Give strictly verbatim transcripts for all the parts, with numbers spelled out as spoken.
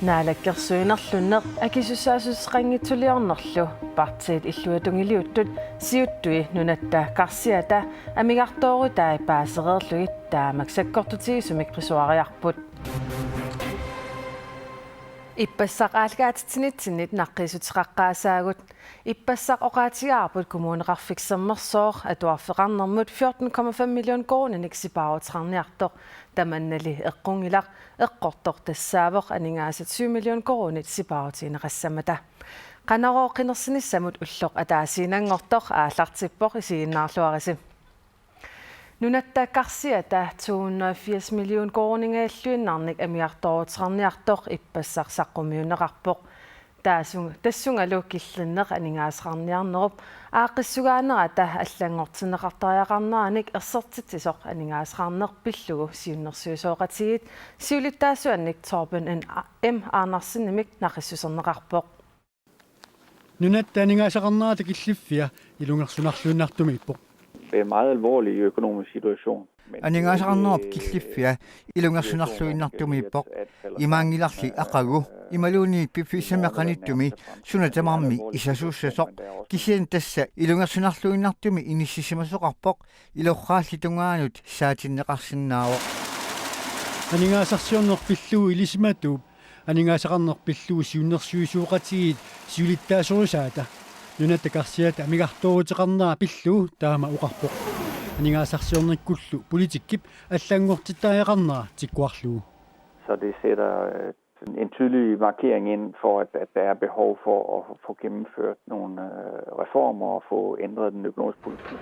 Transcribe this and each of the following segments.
Naalakkersuinerlunneq akisussaassuseqanngitsuliornerlu partiit illuatungiliuttut siuttui nunatta karsiata amigartoorutai paasereerlugit taamak sakkortutigisumik qisuariarput. Ippassaq aallakaatitsinitsinnit naqqiissuteqaqqaasaagut. Ippassaq oqaatigaarput Kommuneqarfik Sermersooq atuarfeqarnermut fjorten komma fem million koruuninik sipaaruteqarniartoq. Tamannali eqqunngilaq, eqqortoq tassaavoq aningaasat syv million koruunit sipaarutigineqassammata. Qanorooq qinersinissamut ulloq ataasiinnanngortoq aallartippoq, isiginnaarluarisi. Nunatta karsiata to hundrede og firs million koruuningajalluinnarnik amigartooruteqarniartoq ippassaq saqqummiunneqarpoq. Taassung-, tassungalu killinneq aningaasaqarniarnerup aaqqissugaanerata allanngortinneqartariaqarneranik ersertitsisoq aningaasaqarneq pillugu siunnersuisoqatigiit siulittaasuannik Torben N. M. Andersenimik naqissuserneqarpoq. Nunatta aningaasaqarnerata killiffia ilungersunarluinnartumiippoq. Det er en meget alvorlig økonomisk situation. Men Aningaasaqarnerup det, killiffia øh, ilungersunarluinnartumiippoq. Imaanngilarli aqagu imaluunniit piffissami qanittumi suna tamarmi isasuussasoq, kisianni tassa ilungersunarluinnartumi inissisimasoqarpoq ilorraalli tungaanut saatinneqarsinnaavoq. Aningaasarsiorneq pillugu ilisimatuup aningaasaqarneq pillugu siunnersuisoqatigiit siulittaasorisaata nunatta karsiata amigartooruteqarnera pillugu taama oqarpoq. Aningaasarsiornikkullu politikkip allanngortittariaqarnera tikkuarlugu. Så det sætter, øh, en tydelig markering ind for, at, at der er behov for at få gennemført nogle, øh, reformer og få ændret den økonomiske politik.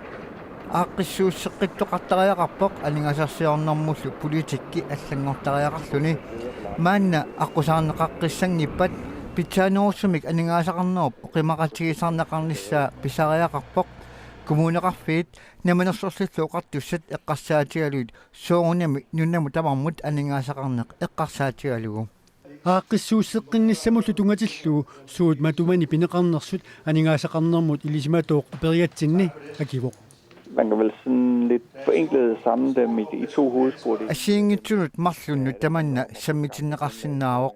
Aaqqissuusseqqittoqartariaqarpoq aningaasarsiornermullu politikki allanngortariaqarluni. Maanna aqqusaarneqaqqissanngippat pitsaanerusumik aningaasaqarnerup oqimaaqatigisarneqarnissaa pisariaqarpoq. Kommuneqarfiit Namminersorlutillu Oqartussat eqqarsaatigalugit soorunami nunamut tamarmut aningaasaqarneq eqqarsaatigalugu. Aaqqissuusseqqinnissamullu tunngatillugu suut matumani pineqarnersut aningaasaqarnermut ilisimatooq aperigatsinni akivoq. Man kan vel sådan lidt forenklet samle dem i, i to hovedspor. Assigiinngitsunut marlunnut tamanna sammitinneqarsinnaavoq.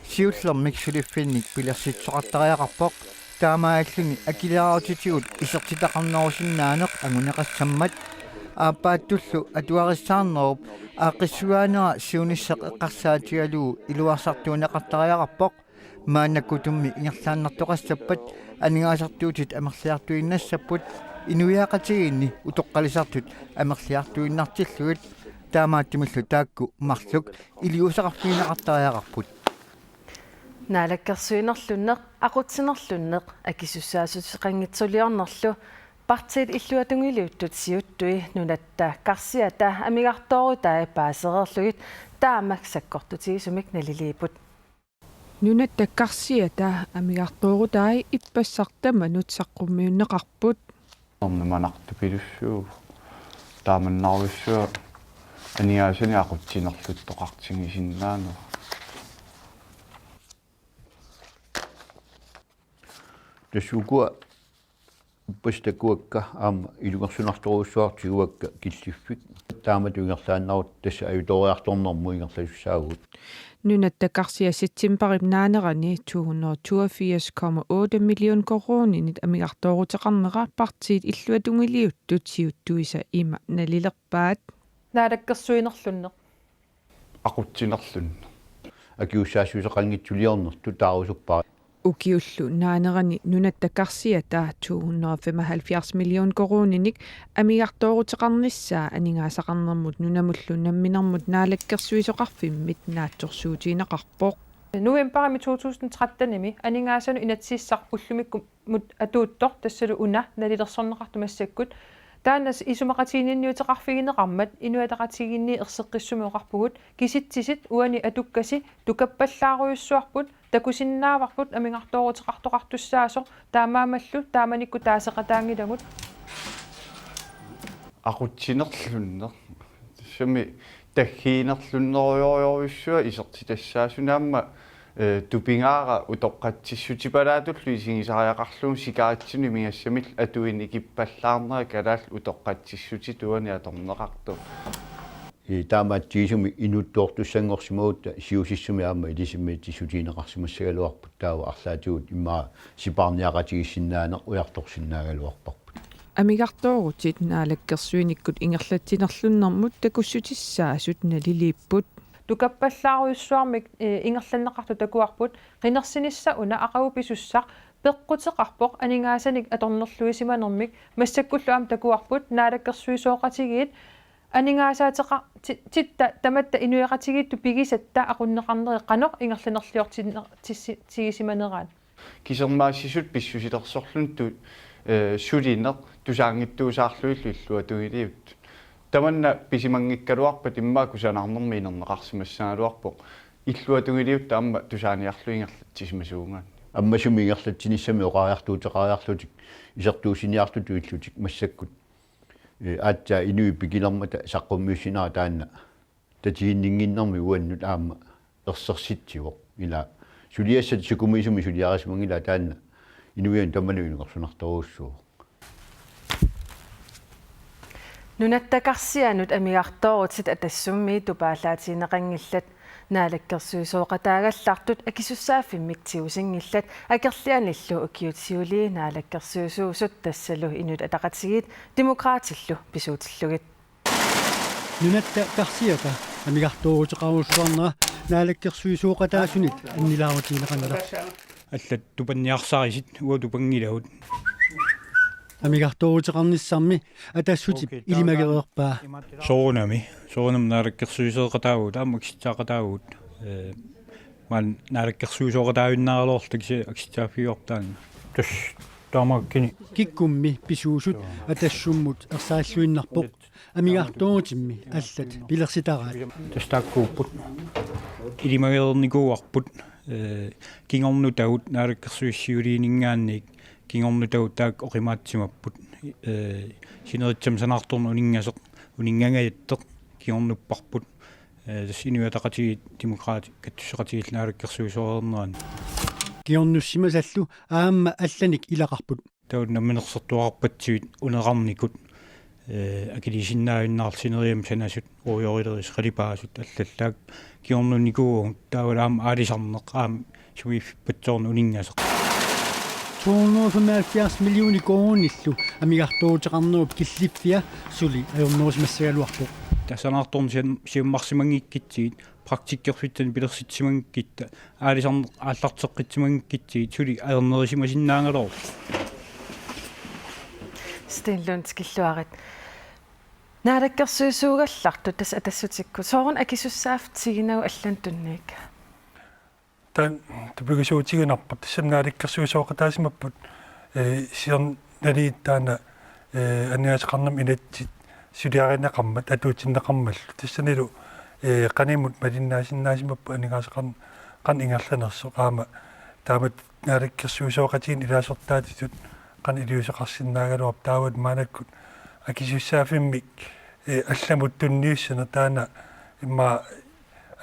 Siullermik suliffinnik pilersitsisoqartariaqarpoq. Taamaalilluni akileraarutitigut isertitaqarnerusinnaaneq anguneqassammat. Aappaattullu atuarissaarnerup aaqqissugaanera siunissaq eqqarsaatigalugu iluarsartuunneqartariaqarpoq. Maannakkutummi ingerlaannartoqassappat aningaasartuutit amerliartuinnassapput, inuiaqatigiinni utoqqalisartut amerliartuinnartillugit. Taamaattumillu taakku marluk iliuuseqarfigineqartariaqarput. Naalakkersuinerlunneq, aqutsinerlunneq akisussaassuseqanngitsuliornerlu partiit illuatungiliuttut siuttui nunatta karsiata amigartoorutai paasereerlugit taamak sakkortutigisumik naliliipput. Nunatta karsiata amigartoorutai ippassaq tamanut saqqummiunneqarput. Ernumanartupilussuuvoq. Taamannarujussuaq aningaasanik aqutsinerluttoqartigisinnaaneq. Tassa ukua ippassaq takuakka aamma ilungersunartorujussuaq tiguakka killiffik. Taamatut ingerlaannarutta tassa ajutooriartornermut ingerlasussaavugut. Nunatta karsia septembarip naanerani to hundrede toogfirs komma otte million koruuninit amigartooruteqarnera partiit illuatungiliuttut siuttuisa ima nalilerpaat. Naalakkersuinerlunneq. Aqutsinerlunneq. Akisussaassuseqanngitsuliornertut taarusuppara. Ukiullu naanerani nunatta karsiata to hundrede femoghalvfjerds million koruuninik amigartooruteqarnissaa aningaasaqarnermut nunamullu namminermut naalakkersuisoqarfimmit naatsorsuutigineqarpoq. Novembarimi to tusind trettenimi aningaasanut inatsisissaq ullumikkut mut atuuttoq, tassalu una nalilersorneqartoq massakkut, taanna isumaqatiginninniuteqarfigineqarmat inuiaqatigiinni erseqqissumik oqarpugut: Kisitsisit uani atukkasi tukappallaarujussuarput, takusinnaavarput amigartooruteqartoqartussaasoq, taamaammallu taamanikkut taaseqataanngilagut. Aqutsinerlunneq. Tassami taggiinerlunnerujorujussuaq isertitassaasut, aamma Ee, tupigaara utoqqatsissutipalaatullu isigisariaqarlugu sikaatsinut imigassamillu atuinikippallaarnera kalaallit utoqqatsissutit uani atorneqartut. Ee, taamaattuusumi inuuttoortussanngorsimagutta siusissumi aamma ilisimatussuutigineqarsimassagaluarput taava arlaatigut immaqa sipaarniaqatigiissinnaaneq ujartorsinnaagaluarparput. Amigartoorutit naalakkersuinikkut ingerlatsinerlunnermut takussutissaasut naliliipput. Tukappallaarujussuarmik, eh, ingerlanneqartut takuarput, qinersinissaq una aqagu pisussaq peqquteqarpoq aningaasanik atornerluisimanermik, massakkullu aamma takuarput naalakkersuisooqatigiit aningaasaateqa-, ti-, titta tamatta inuiaqatigiittut pigisatta aqunneqarneri qanoq ingerlanerliortinner-, tissi-, tigisimaneraat. Kisermaassisut pissusilersorluni tu-, eh, sulineq tusaanngitsuusaarlugillu illuatungiliuttut. Tamanna pisimanngikkaluarpat immaqa kusanarnermik inerneqarsimassagaluarpoq. Illuatungiliuttut aamma tusaaniarlugit ingerlatsisimasuugaat. Ammasumik ingerlatsinissami oqariartuuteqariarlutik isertuussiniartutut illutik massakkut. Eh, aatsaat inuit pikilermata saqqummiussinerat taanna tatiginninnginnermik uannut aamma ersersitsivoq. Ila suliassat sukumiisumik suliarisimanngilaa taanna inuiannut tamanut ilungersunartorujussuuvoq. Nunatta Karsianut amigartoorutit Atassummi tupaallaatigineqanngillat. Naalakkersuisooqataagallartut akisussaaffimmik tigusinngillat, akerlianillu ukiut siulii naalakkersuisuusut tassalu Inuit Ataqatigiit Demokraatillu pisuutillugit. Nunatta Karsiata amigartooruteqarujussuarnera naalakkersuisooqataasunit annilaarutigineqanngilaq. Allat tupanniarsarisit uagut tupanngilagut. Amigartooruteqarnissarmi Atassutip ilimagereerpaa. Soorunami, soorunami naalakkersuisooqataavugut, aamma akissuteqataavugut. Eh, maani naalakkersuisooqataavinnaaraluarluta kisianni akissuteqarfigaarput taanna. Tassa taamaakkini. Kikkummi pisuusut Atassummut ersarilluinnarpoq. Amigartoorutimmi allat pilersitaraat. Tassa taakkuupput. Ilimagereernikuuarput, eh, kingornutagut naalakkersuisut siuliininngaanniit kingornutagut taakku oqimaatsimapput. Eh, sinerissami sanaartorneq uninngasoq, uninngangajattoq kingornupparput. Eh, tassa Inuit Ataqatigiit Demokraatit katsussaqatigiillu naalakkersuisooreernerani. Kingornussimasallu aamma allanik ilaqarput. Taava namminersortuaqarpatsigit uneqarnikut, eh, akiliisinnaaginnarlutik sineriammi sanasut, ruujorilerisut, qalipaasut, allallaat kingornunnikuuagut, taavalu aamma aalisarneq, aamma sumiiffippat soorlu uninngasoq. To hundrede og femoghalvfjerds millioner koruunillu amigartooruteqarnerup killiffia suli ajornerusimassagaluarpoq. Tassa sanaartorneq siam-, siammarsimanngikkitsigit, praktikkersutsinnik pilersitsisimanngikkitta, aalisarneq aallarteqqissimanngikkitta suli ajornerisimasinnaagaluarpoq. Sten Lund, tikilluarit. Naalakkersuisoogallartut tassa Atassutikkut. Sooruna akisussaaffik tiginagu allanut tunniukkat? Taanna tupigusuutiginarpoq, tassami naalakkersuisooqataasimapput, eh, siornatigut taanna, eh, aningaasaqarnermut inatsit suliarineqarmat atuutsinneqarmallu. Tassanilu, eh, qanimut malinnaasinnaasimapput aningaasaqarneq qanoq ingerlanersoq, aamma taamatut naalakkersuisooqatigiinni ilaasortaatitut qanoq iliuuseqarsinnaagaluarpat, taavalu maannakkut akisussaaffimmik, eh, allamut tunniussaneq taanna immaqa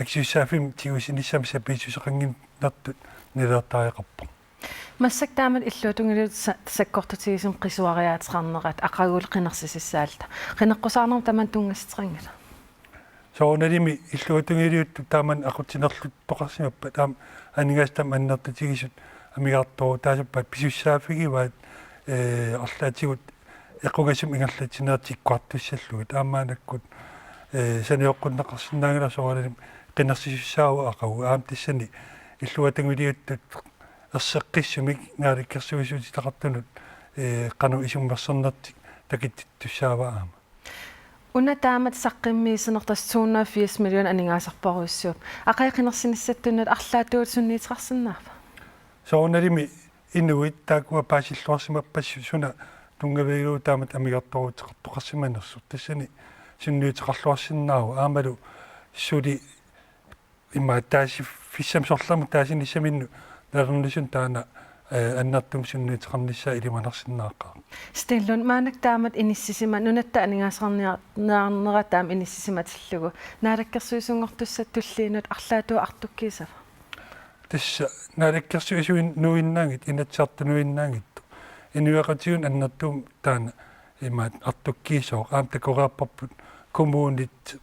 akisussaaffimmik tigusinissamut sapiissuseqannginnertut nalilertariaqarpoq. Massakkut taamatut illuatungiliuttut sa-, sakkortutigisumik qisuariaateqarnerat aqagulu qinersisissaalluta. Qineqqusaarnermut tamanna tunngassuteqanngilaq? Soorunalimi illuatungiliuttut taamani aqutsinerluttoqarsimappat, aamma aningaasat taama annertutigisut amigartoorutaasuppaat, pisussaaffigivaat, eh, arlaatigut equngasumik ingerlatsinerit tikkuartussallugit. Aamma maannakkut, eh, sanioqqunneqarsinnaanngilaq, soorunalimi qinersisussaavoq aqagu. Aamma tassani illuatungiliuttut erseqqissumik naalakkersuisuutitaqartunut, eh, qanoq isummersornertik takutittussaavaat aamma. Una taamatut saqqummiissineq tassa to hundrede og firs millioner aningaasarparujussuuvoq. Aqagu qinersinissatut tunniuttut arlaatigut sunniuteqarsinnaava? Soorunalimi inuit taakkua paasilluarsimappassuk suna tunngavigalugu taamatut amigartooruteqartoqarsimanersoq. Tassani sunniuteqarluarsinnaavoq, aammalu suli immaqa taasiffissamik sorlermik taasinissaminnut nalornisunut taanna, eh, annertuumik sunniuteqarnissaa ilimanarsinnaaqaaq. Sten Lund, maannakkut taamatut inissisimat, nunatta aningaasarniar-, -niarnerat taama inissisimatillugu naalakkersuisunngortussatut tulliinnut arlaatigut artukkiissava? Tassa naalakkersuisuinuinnanngitsoq, Inatsisartunuinnanngitsoq, inuiaqatigiinni annertuumik taanna imaattoq artukkiisoq, aamma takoreerparput kommunit,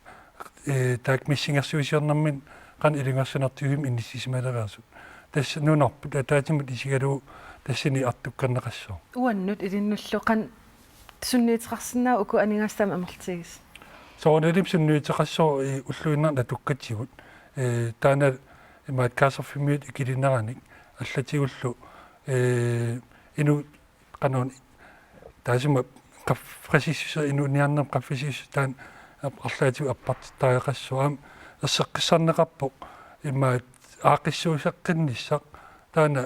ee, taakku missingersuisiornerminni qanoq ilungersunartuusumik inissisimaleriarsut. Tassa nunarput ataatsimut isigalugu tassani artukkerneqassaaq. Uannut ilinnullu qanoq sunniuteqarsinnaava uku aningaasat aamma amerlatigisut? Soorunalimi sunniuteqassaaq, ee, ulluinnarni atukkatigut. Ee, taanna imaattoq kaasarfimmiut ikilineranik allatigullu, ee, inuit qanoq taassuma qaffasissuseq, inuuniarnermut qaffasissuseq taanna ap-, arlaatigut appartittariaqassaaq, aamma erseqqissarneqarpoq imaattoq aaqqissuusseqqinnissaq taanna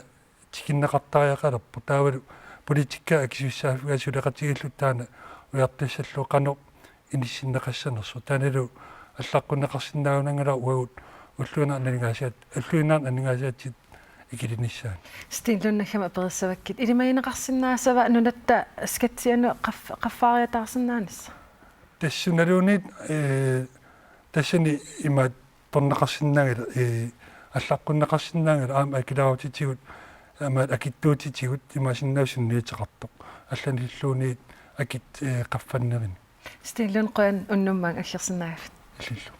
tikinneqartariaqalerpoq, taavalu politikki akisussaaffigaat suleqatigiilluta taanna ujartussallugu qanoq inissinneqassanersoq. Taannalu allaqqunneqarsinnaanngilaq uagut ulluinnarni aningaasiat-, ulluinnarni aningaasaatit ikilinissaat. Sten Lund, naggammik aperissavakkit. Ilimagineqarsinnaasava nunatta skatsianut qaff-, qaffaariataarsinnaanissaq? Tassuunaluunniit, ee, tassani imaattorneqarsinnaanngilaq, ee, allaqqunneqarsinnaanngilaq aamma akilaarutitigut, aamma akitsuutitigut imaassinnaavoq sunniuteqartoq. Allanilluunniit akit, ee, qaffannerini. Sten Lund, qujan unnummut aggersinnaagakkit. Illillu.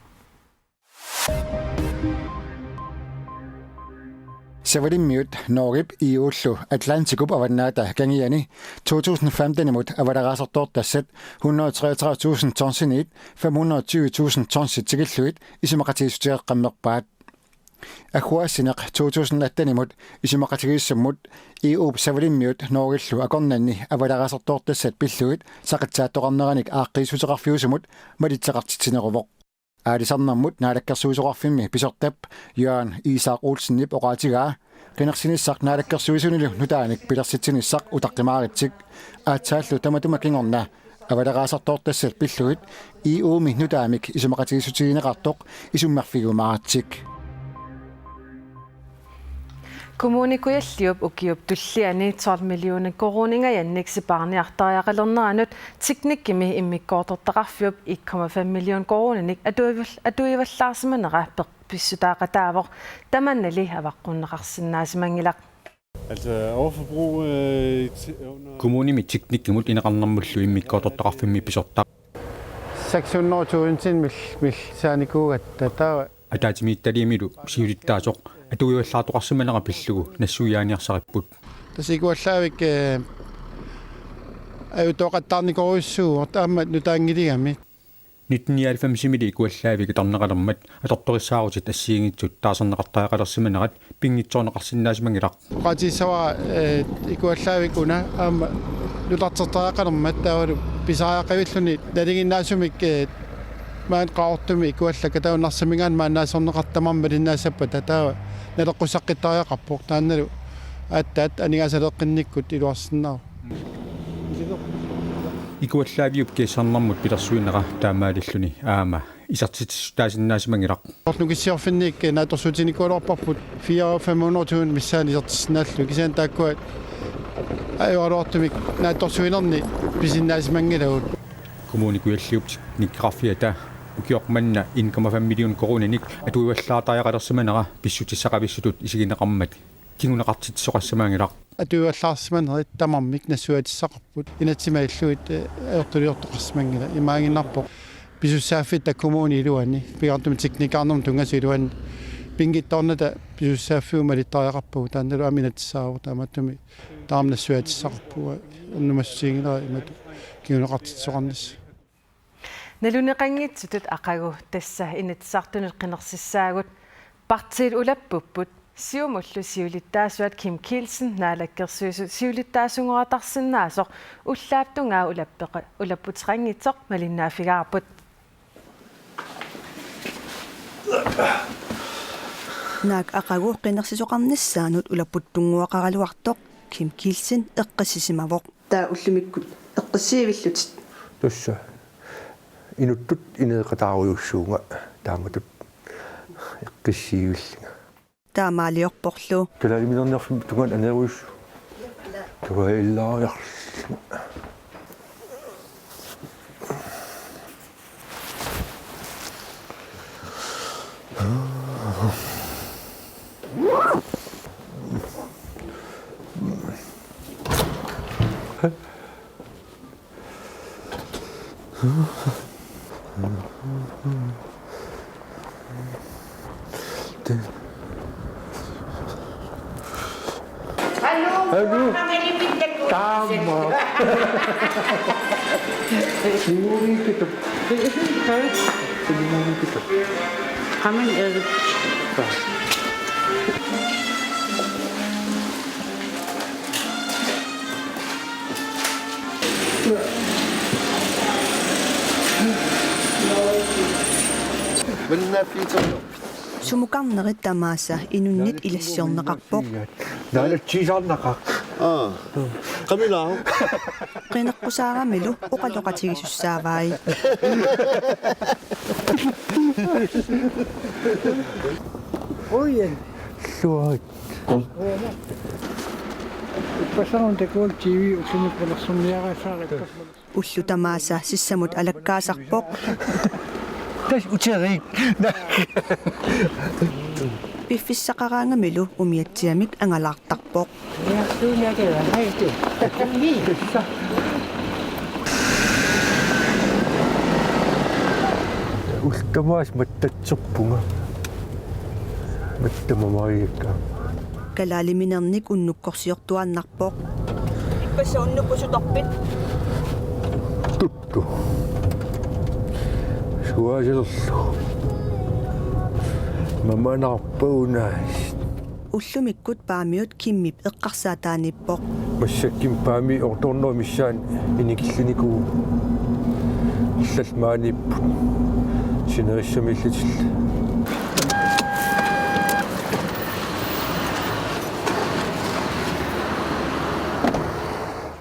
Savalimmiut Norgep I U-llu Atlantikup avannaata kangiani to tusind femtenimut avaleraasartoortassat hundrede treogtredive tusind tonsiniit fem hundrede tyve tusind tonsit tikillugit isumaqatigiissutigeqqammerpaat. Agguaassineq to tusind attenimut isumaqatigiissummut I U-p Savalimmiut Norgellu akornanni avaleraasartoortassat pillugit saqitsaattoqarneranik aaqqiissuteqarfiusumut malitseqartitsineruvoq. Aalisarnermut Naalakkersuisoqarfimmi pisortap Jørgen Isak Olsenip oqaatigaa qinersinissaq Naalakkersuisunilu nutaanik pilersitsinissaq utaqqimaaritsik. Aatsaallu tamatuma kingorna avaleraasartoortassat pillugit I U-mi nutaamik isumaqatigiissutigineqartoq isummerfigiumaaritsik. Kommune Kujalliup ukiup tulliani tolv millioner koruuningajannik sipaarniartariaqalerneranut teknikkimi immikkoortortaqarfiup en komma fem million koruuninik atuival-, atuivallaarsimanera per-, pissutaaqataavoq. Tamannali avaqqunneqarsinnaasimanngilaq. Altså overforbrug, øh, i ti-, under Kommunimi teknikkimut ineqarnermullu immikkoortortaqarfimmi pisortaq. Seks hundrede tusind mil-, mil-, saanikuugatta taava. Ataatsimiititaliamilu siulittaasoq atuivallaartoqarsimanera pillugu nassuiaaniarsaripput. Tassa ikuallaavik, eh, ajutooqattaarnikorujussuuvoq aamma nutaanngiligami. Nitten nioghalvfemsimili ikuallaavik atorneqalermat atortorissaarutit assigiinngitsut taasarneqartariaqalersimanerat pinngitsoorneqarsinnaasimanngilaq. Oqaatigissavara, eh, ikuallaavik una aamma nutartertariaqalermat taavalu pisariaqavilluni nalinginnaasumik, eh, maani Qaqortumi ikuallakkat taava Narsaminngaanniit maani naatsorneqartut tamarmik malinnaassappata taava naleqqussaqqittariaqarpoq, taannalu aatsaat aningaasaleeqqinnikkut iluarsinnaavoq. Ikuallaaviup kiassarnermut pilersuinera taamaalilluni aamma isertitsissutaasinnaasimanngilaq. Nukissinngorfinni naatsorsuutinikuugaluarparput fire fem hundrede tusind missaani isertissinnaallugit, kisianni taakkua ajoraluartumik naatsorsuinerni pisinnaasimanngillat. Kommune Kujalliup teknikkeqarfiata ukioq manna en komma fem million koruuninik atuivallaartariaqalersimanera pissutissaqavissutut isigineqarmat kinguneqartitsisoqassimanngilaq. Atuivallaarsimanerit tamarmik nassuiaatissaqarput. Inatsimmik illugit, eh, ajortuliortoqarsimanngilaq. Imaaginnarpoq pisussaaffitta kommunip iluani, pingaartumik teknikkeqarnermut tunngasut iluanni, pinngitsoornata pisussaaffiup malittariaqarpagut, taannalu aamma inatsisaagut, taamaattumik tamarmik nassuiaatissaqarput, ernumassutiginngilara imatut kinguneqartitsisoqarnissaq. Naluneqanngitsutut aqagu tassa Inatsisartunut qinersissaagut. Partiit ulappupput, Siumullu siulittaasuat Kim Kielsen Naalakkersuisut siulittaasunngoratarsinnaasoq ullaap tungaa ulappeqa-, ulapputeqanngitsoq malinnaaffigaarput. Naak aqagu qinersisoqarnissaanut ulapputtunnguaqaraluartoq Kim Kielsen eqqissisimavoq. Taava ullumikkut eqqissiivillutit? Tassa inuttut ineeqataarujussuuvunga, taamatut eqqissiivillunga. Taamaaliorporlu. Kalaaliminerniarfimmi tungaanut aneerujussuuvoq. Tungaaliariarlunga. Hallo. Hallo. Taama. Siuariikitsup. Siuariikitsup. Qamani eri. Sumukarnerit tamaasa inunnit ilassiorneqarpoq. Naalatsiisarnaqaaq. Aa. Qamilaa. Qineqqusaaramilu oqaloqatigisussaavai. Ujen. Luarit. Ippassaq takuuk T V ullumi qinersorniaraassaarippas. Ullut tamaasa sissamut alakkaasarpoq. Tassa uterik. Piffissaqaraangamilu umiatsiamik angalaartarpoq. Ullut tamaasa mattatserpunga. Mattamamariikka. Kalaaliminernik unnukkorsiortuaannarpoq. Ippassaq unnukkusutorpit? Tuttu. Suaaserlu. Mamanarpa unaas. Ullumikkut Paamiut Kimmip eqqarsaataaniippoq. Massakkut Paami ortornua missaani inikillinikuuvoq. Illallu maaniipput. Sinerissamiillutillu.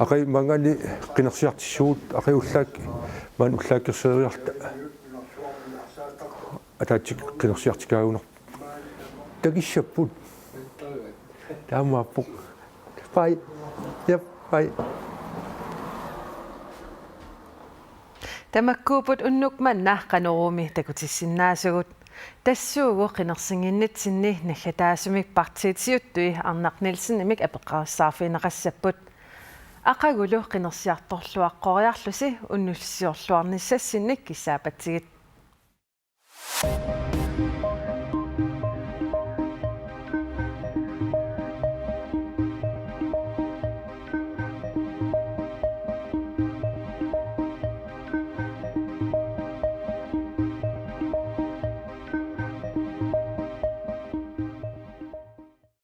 Aqagu maani qinersiartissuugut, aqagu ullaaq maani ullaakkerseeriarta. Ataatsip qinersiartikaagunarpoq. Takissapput. Taamaappoq. Bye. Yep, bye. Tamakkuupput unnuk manna Qanoruumi takutissinnaasugut. Tassuugu qinersinnginnitsinni naggataasumik partiit siuttui Arnaq Nielsenimik apeqqarissaarfigineqassapput. Aqagulu qinersiartorluaqqoriarlusi unnussiorluarnissassinnik kissaapatsigit.